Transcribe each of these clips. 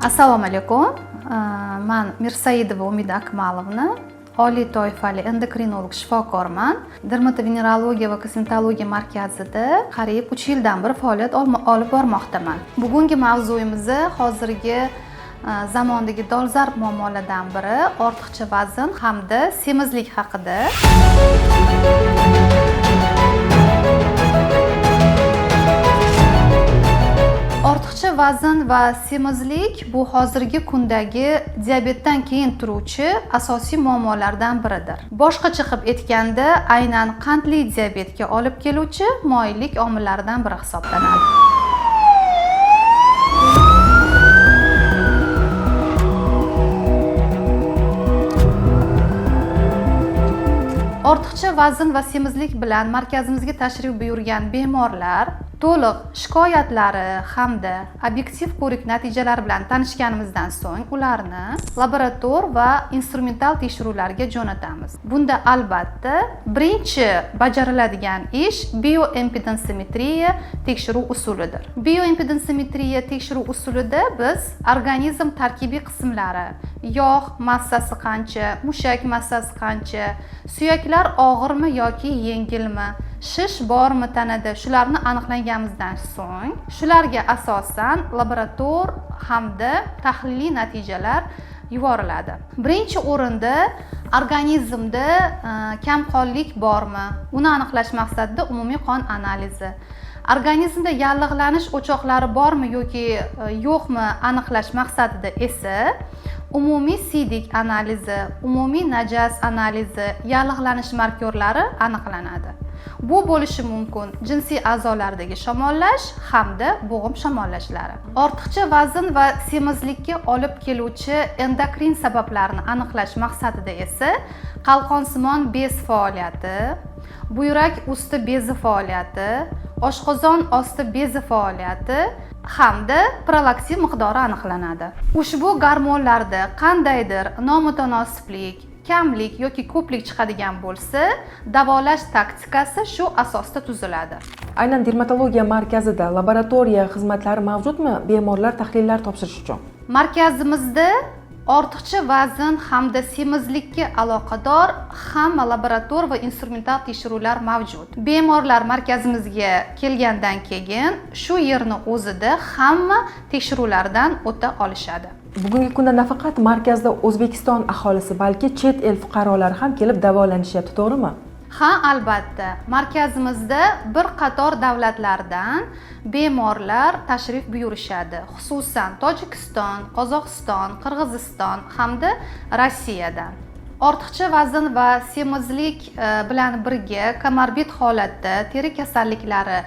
Assalomu alaykum. Man Mirsaidova Umida Akmalovna, oliy toifali endokrinolog shifokorman. Dermatovenerologiya va kosmetologiya markazida qariyb 3 yildan beri faoliyat olib bormoqdaman. Bugungi mavzuyimiz hozirgi zamondagi dolzarb muammolardan biri, ortiqcha vazn hamda semizlik haqida. Ortiqcha vazn va semizlik bu hozirgi kundagi diabetdan keyin turuvchi asosiy muammolardan biridir. Boshqacha qilib aytganda, aynan qandli diabetga olib keluvchi moyillik omillaridan biri hisoblanadi. Ortiqcha vazn va semizlik bilan markazimizga tashrif buyurgan bemorlar to'liq shikoyatlari hamda obyektiv ko'rik natijalari bilan tanishganimizdan so'ng ularni laborator va instrumental tekshiruvlarga jo'natamiz. Bunda albatta birinchi bajariladigan ish bioimpedansimetriya tekshiruv usulidir. Bioimpedansimetriya tekshiruv usulida biz organizm tarkibiy qismlari, yog' massasi qancha, mushak massasi qancha, suyaklar og'irmi yoki yengilmi, shish bormi tanada, shularni aniqlaganimizdan so'ng shularga asosan laborator hamda tahliliy natijalar yuboriladi. Birinchi o'rinda organizmda kamqonlik bormi, uni aniqlash maqsadida umumiy qon analizi, organizmda yallig'lanish o'choqlari bormi yoki yo'qmi aniqlash maqsadida esa umumiy siydik analizi, umumiy najas analizi, yallig'lanish markerlari aniqlanadi. Bu bo'lishi mumkin jinsiy a'zolardagi shamollash hamda bo'g'im shamollashlari. Ortiqcha vazn va semizlikka olib keluvchi endokrin sabablarni aniqlash maqsadida esa qalqonsimon bez faoliyati, buyrak usti bezi faoliyati, oshqozon osti bezi faoliyati hamda prolaktin miqdori aniqlanadi. Ushbu gormonlarda qandaydir nomutanosiblik, kamlik yoki ko'plik chiqadigan bo'lsa, davolash taktikasi shu asosda tuziladi. Aynan dermatologiya markazida laboratoriya xizmatlari mavjudmi, bemorlar tahlillar topshirish uchun? Markazimizda ortiqcha vazn hamda semizlikka aloqador hamma laborator va instrumental tekshiruvlar mavjud. Bemorlar markazimizga kelgandan keyin shu yerni o'zida hamma tekshiruvlardan o'ta olishadi. Bugungi kunda nafaqat markazda O'zbekiston aholisi, balki chet el fuqarolari ham kelib davolanishyapti, to'g'rimi? Ha, albatta, markazimizda bir qator davlatlardan bemorlar tashrif buyurishadi, xususan Tojikiston, Qozog'iston, Qirg'iziston hamda Rossiyadan. Ortiqcha vazn va semizlik bilan birga komorbid holatda teri kasalliklari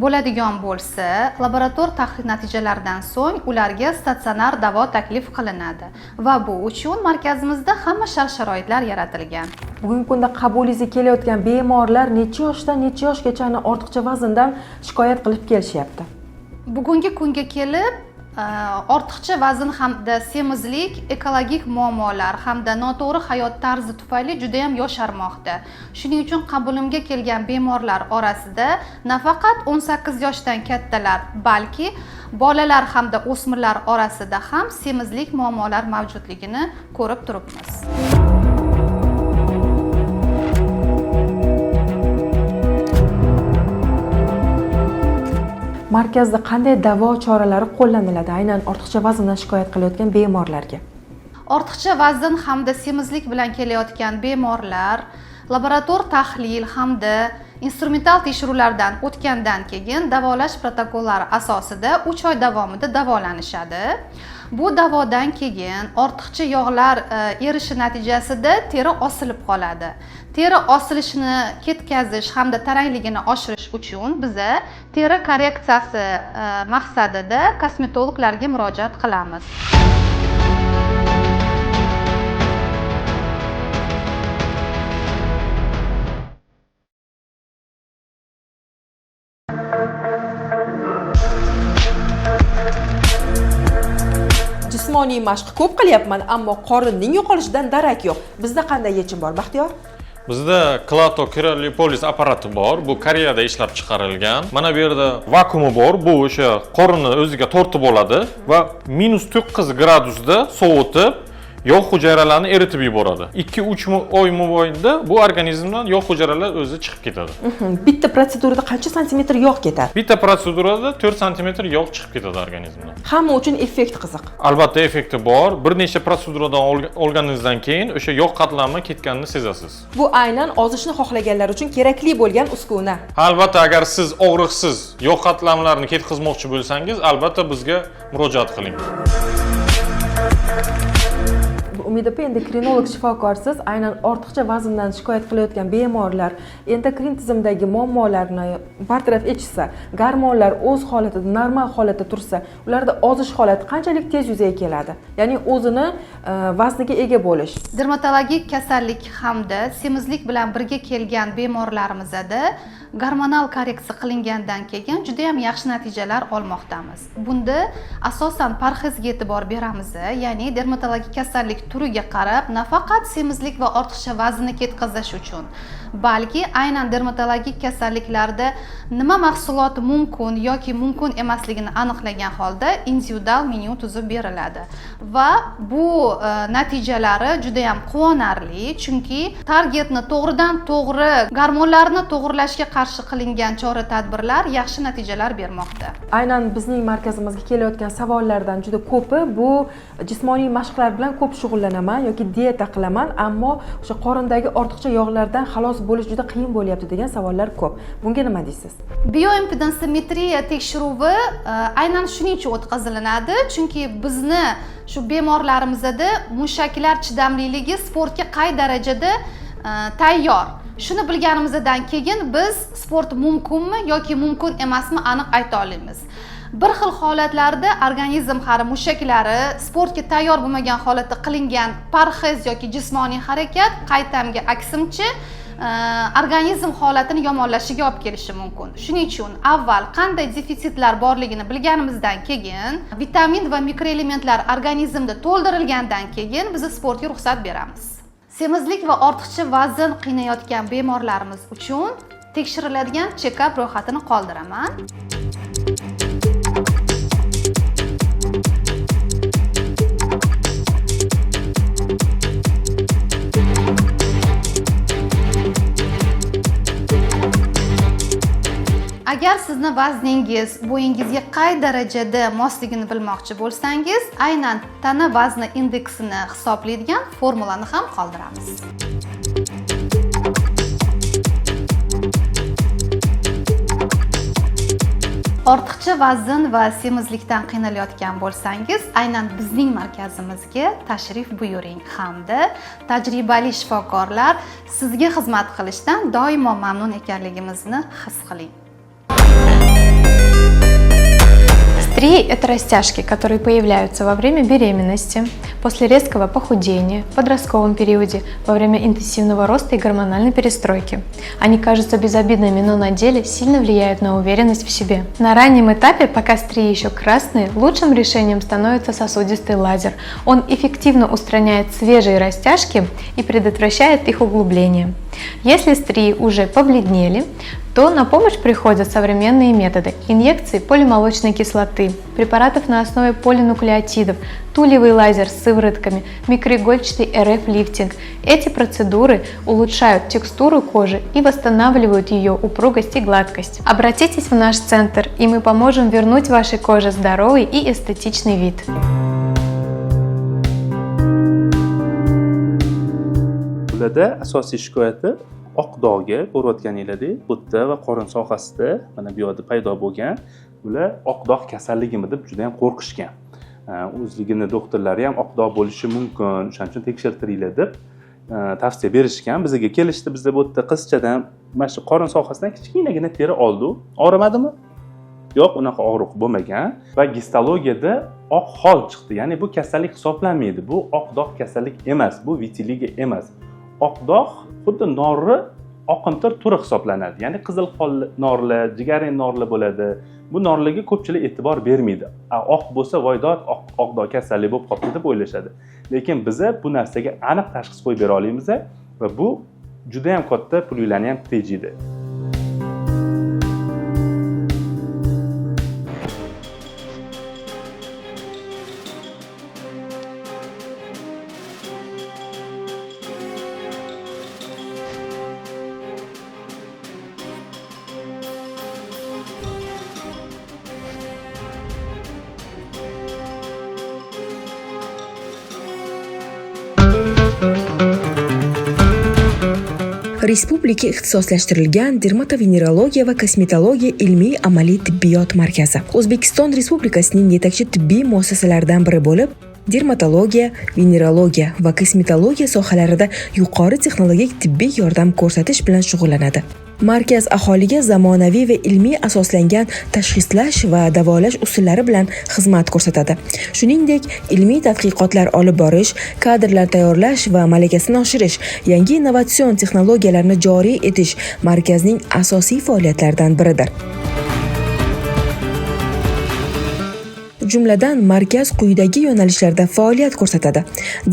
bo'ladigan bo'lsa, laborator tahlil natijalaridan so'ng ularga statsionar davo taklif qilinadi va bu uchun markazimizda hamma shart sharoitlar yaratilgan. Bugungi kunda qabulingizga kelayotgan bemorlar necha yoshdan necha yoshgacha ortiqcha vazndan shikoyat qilib kelishyapti? Bugungi kunga kelib ortiqcha vazn hamda semizlik ekologik muammolar hamda noto'g'ri hayot tarzi tufayli judayam yosharmoqda. Shuning uchun qabulimga kelgan bemorlar orasida nafaqat 18 yoshdan kattalar, balki bolalar hamda o'smirlar orasida ham semizlik muammolar mavjudligini ko'rib turibmiz. Markazda qanday davo choralari qo'llaniladi aynan ortiqcha vazndan shikoyat qilayotgan bemorlarga? Ortiqcha vazn hamda semizlik bilan kelayotgan bemorlar laborator tahlil hamda instrumental tekshiruvlardan o'tgandan keyin davolash protokollari asosida 3 oy davomida davolanishadi. Bu davodan keyin ortiqcha yog'lar erishi natijasida teri osilib qoladi. Teri osilishini ketkazish hamda tarangligini oshirish uchun biza teri korreksiyasi maqsadida kosmetologlarga murojaat qilamiz. Jismoniy mashq ko'p qilyapman, ammo qorinning yo'qolishidan darak yo'q. Bizda qanday yechim bor, Baxtiyor? Bizda Clato Cryolipolysis apparati bor. Bu Koreyada ishlab chiqarilgan. Mana bu yerda vakuumi bor. Bu o'sha qorinni o'ziga tortib oladi va -9 gradusda sovutib, yog' hujayralarini eritib yuboradi. 2-3 oy mobaynida bu organizmdan yog' hujayralar o'zi chiqib ketadi. Bitta protsedurada qancha santimetr yog' ketadi? Bitta protsedurada 4 santimetr yog' chiqib ketadi organizmdan. Hamma uchun effekt qiziq. Albatta, effekti bor. Bir necha protseduradan olganingizdan keyin o'sha yog' qatlami ketganini sezasiz. Bu aynan ozishni xohlaganlar uchun kerakli bo'lgan uskuna. Albatta, agar siz og'riqsiz yog' qatlamlarini ketkazmoqchi bo'lsangiz, albatta bizga murojaat qiling. Umid opa, endokrinolog shifokorsiz. Aynan ortiqcha vazndan shikoyat qilayotgan bemorlar endokrin tizimidagi muammolarni bartaraf etishsa, gormonlar o'z holatida, normal holatda tursa, ularda ozish holati qanchalik tez yuzaga keladi? Ya'ni o'zini vazniga ega bo'lish. Dermatologik kasallik hamda semizlik bilan birga kelgan bemorlarimizda gormonal korreksiya qilingandan keyin juda ham yaxshi natijalar olmoqdamiz. Bunda asosan parhezga e'tibor beramiz, ya'ni dermatologik kasallik turiga qarab nafaqat semizlik va ortiqcha vaznni ketkazish uchun, balki aynan dermatologik kasalliklarda nima mahsulot mumkin yoki mumkin emasligini aniqlagan holda individual menyu tuzib beriladi va bu natijalari juda ham quvonarli, chunki targetni to'g'ridan to'g'ri gormonlarni to'g'irlashga qarshi qilingan chora tadbirlar yaxshi natijalar bermoqda. Aynan bizning markazimizga kelayotgan savollardan juda ko'pi bu jismoniy mashqlar bilan ko'p shug'ullanaman yoki dieta qilaman, ammo o'sha qorindagi ortiqcha yog'lardan xalos bo'lish juda qiyin bo'lyapti degan savollar ko'p. Bunga nima deysiz? Bioimpedansometriya tekshiruvi aynan shuning uchun o'tkazilinadi, chunki bizni shu bemorlarimizda mushaklar chidamliligi sportga qay darajada tayyor, shuni bilganimizdan keyin biz sport mumkinmi yoki mumkin emasmi aniq ayta olamiz. Bir xil holatlarda organizm hali mushaklari sportga tayyor bo'lmagan holatda qilingan parhez yoki jismoniy harakat qaytamga aksincha organizm holatini yomonlashiga olib kelishi mumkin. Shuning uchun avval qanday defitsitlar borligini bilganimizdan keyin, vitamin va mikroelementlar organizmda to'ldirilgandan keyin biz sportga ruxsat beramiz. Semizlik va ortiqcha vazn qiynayotgan bemorlarimiz uchun tekshiriladigan check-up ro'yxatini qoldiraman. Agar sizni vazningiz bo'yingizga qay darajada mosligini bilmoqchi bo'lsangiz, aynan tana vazni indeksini hisoblaydigan formulani ham qoldiramiz. Ortiqcha vazn va semizlikdan qiynalayotgan bo'lsangiz, aynan bizning markazimizga tashrif buyuring hamda tajribali shifokorlar sizga xizmat qilishdan doimo mamnun ekanligimizni his qiling. Стрии – это растяжки, которые появляются во время беременности, после резкого похудения, в подростковом периоде, во время интенсивного роста и гормональной перестройки. Они кажутся безобидными, но на деле сильно влияют на уверенность в себе. На раннем этапе, пока стрии еще красные, лучшим решением становится сосудистый лазер. Он эффективно устраняет свежие растяжки и предотвращает их углубление. Если стрии уже побледнели, то на помощь приходят современные методы: инъекции полимолочной кислоты, препаратов на основе полинуклеотидов, тулевый лазер с сыворотками, микроигольчатый РФ-лифтинг. Эти процедуры улучшают текстуру кожи и восстанавливают ее упругость и гладкость. Обратитесь в наш центр, и мы поможем вернуть вашей коже здоровый и эстетичный вид. Ularda asosiy shikoyati oq dog'ga ko'rayotganinglardek bu yerda va qorin sohasida, mana bu yoqda paydo bo'lgan. Ular oq dog' kasalligimi deb juda yam qo'rqishgan. O'zligini doktorlari ham oq dog' bo'lishi mumkin, o'shaning uchun tekshirtiringlar deb tavsiya berishgan. Bizga kelishdi. Bizda bu yerda qizchadan mana shu qorin sohasidan kichkinagina teri oldi. Og'rimadimi? Yo'q, unaqa og'riq bo'lmagan va gistologiyada oq xol chiqdi. Ya'ni bu kasallik hisoblanmaydi, bu oq dog' kasallik emas, bu vitiligo emas. Oq dog' xuddi norni oqimtir turi hisoblanadi, ya'ni qizil xol norlar, jigarrang norlar bo'ladi. Bu norlarga ko'pchilik e'tibor bermaydi. Oq bo'lsa, voydod, oq dog' kasallik bo'lib qolibdi deb o'ylashadi. Lekin biza bu narsaga aniq tashxis qo'yib bera olamiz va bu Juda ham katta pulinglarni ham tejaydi. Respublika ixtisoslashtirilgan dermatovenerologiya va kosmetologiya ilmiy-amaliy tibbiyot markazi O'zbekiston Respublikasining yetakchi tibbiy muassasalaridan biri bo'lib, dermatologiya, venerologiya va kosmetologiya sohalarida yuqori texnologik tibbiy yordam ko'rsatish bilan shug'ullanadi. Markaz aholiga zamonaviy va ilmiy asoslangan tashxislash va davolash usullari bilan xizmat ko'rsatadi. Shuningdek, ilmiy tadqiqotlar olib borish, kadrlar tayyorlash va malakasini oshirish, yangi innovatsion texnologiyalarni joriy etish markazning asosiy faoliyatlaridan biridir. Jumladan, markaz quyidagi yo'nalishlarda faoliyat ko'rsatadi: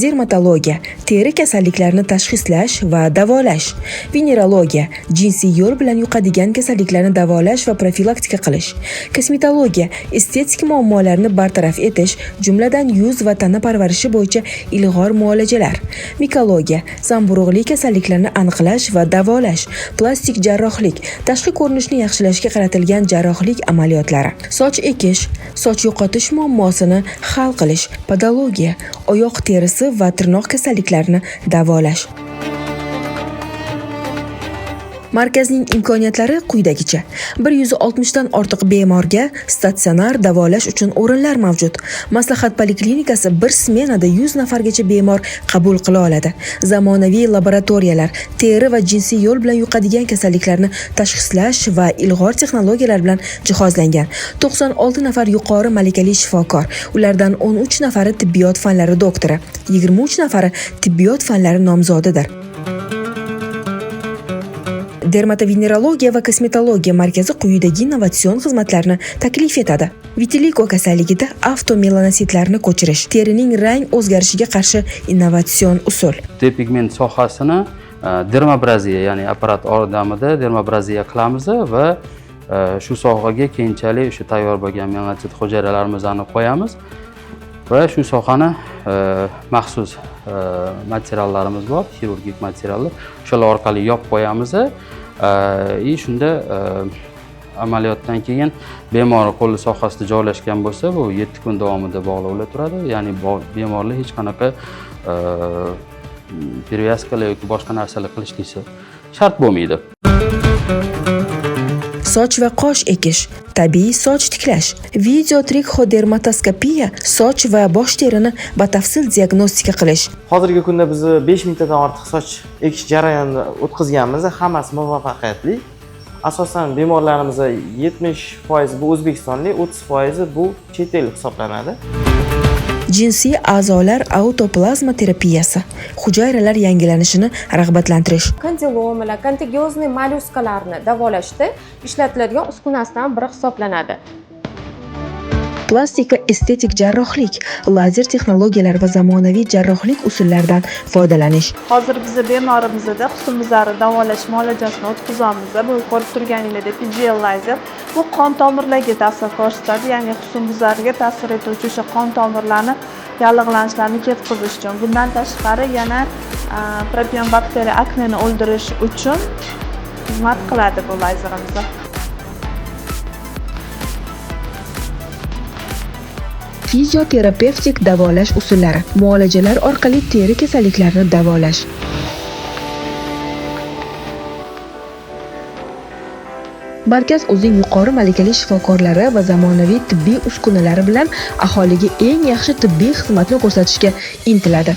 dermatologiya, teri kasalliklarini tashxislash va davolash, venerologiya, jinsiy yo'l bilan yuqadigan kasalliklarni davolash va profilaktika qilish, kosmetologiya, estetik muammolarni bartaraf etish, jumladan yuz va tana parvarishi bo'yicha ilg'or muolajalar, mikologiya, zamburug'li kasalliklarni aniqlash va davolash, plastik jarrohlik, tashqi ko'rinishni yaxshilashga qaratilgan jarrohlik amaliyotlari, soch ekish, soch yo'qotish muammosini hal qilish, podologiya, oyoq terisi va tirnoq kasalliklarini davolash. Markazning imkoniyatlari quyidagicha: 160 dan ortiq bemorga statsionar davolash uchun o'rinlar mavjud. Maslahat poliklinikasi bir smenada 100 nafargacha bemor qabul qila oladi. Zamonaviy laboratoriyalar, teri va jinsiy yo'l bilan yuqadigan kasalliklarni tashxislash va ilg'or texnologiyalar bilan jihozlangan. 96 nafar yuqori malakali shifokor, ulardan 13 nafari tibbiyot fanlari doktori, 23 nafari tibbiyot fanlari nomzodidir. Dermatovenerologiya va kosmetologiya markazi quyidagi innovatsion xizmatlarni taklif etadi: vitiligo kasalligida avtomelanositlarni ko'chirish, terining rang o'zgarishiga qarshi innovatsion usul. Depigment sohasini dermabraziya, ya'ni apparat yordamida dermabraziya qilamiz va shu sohaga keyinchalik o'sha tayyor bo'lgan melanosit hujayralarimizni qo'yamiz va shu sohani maxsus materiallarimiz bor, xirurgik materiallar, o'shalar orqali yopib qo'yamiz. Shunda amaliyotdan keyin bemor qo'li sohasida joylashgan bo'lsa, bu 7 kun davomida bog'lovlar turadi. Ya'ni bemorlar hech qanaqa перевязkalar yoki boshqa narsalar qilishligi shart bo'lmaydi. Soch va qosh ekish, tabiiy soch tiklash, video trixodermatoskopiya, soch va bosh terini batafsil diagnostika qilish. Hozirgi kunda biz 5000 tadan ortiq soch ekish jarayonini o'tkazganmiz, hammasi muvaffaqiyatli. Asosan bemorlarimiz 70% bu o'zbekistonlik, 30% bu chet el hisoblanadi. Jinsiy a'zolar autoplazma terapiyasi, hujayralar yangilanishini rag'batlantirish. Kondilomalar, kontagiozni mollyuskalarni davolashda ishlatiladigan uskunasidan biri hisoblanadi. Plastik va estetik jarrohlik, lazer texnologiyalari va zamonaviy jarrohlik usullaridan foydalanish. Hozir biz bemorimizda husnbuzarni davolash muolajasini o'tkazamiz. Bu ko'rib turganingizdek PGL lazer bu qon tomirlarga ta'sir ko'rsatadi, ya'ni husnbuzarga ta'sir etuvchi o'sha qon tomirlarni yallig'lanishlarini ketkazish uchun. Bundan tashqari yana propion bakteriya akneni o'ldirish uchun xizmat qiladi bu lazerimiz. Fizioterapevtik davolash usullari, muolajalar orqali teri kasalliklarini davolash. Markaz o'zining yuqori malakali shifokorlari va zamonaviy tibbiy uskunalari bilan aholiga eng yaxshi tibbiy xizmatni ko'rsatishga intiladi.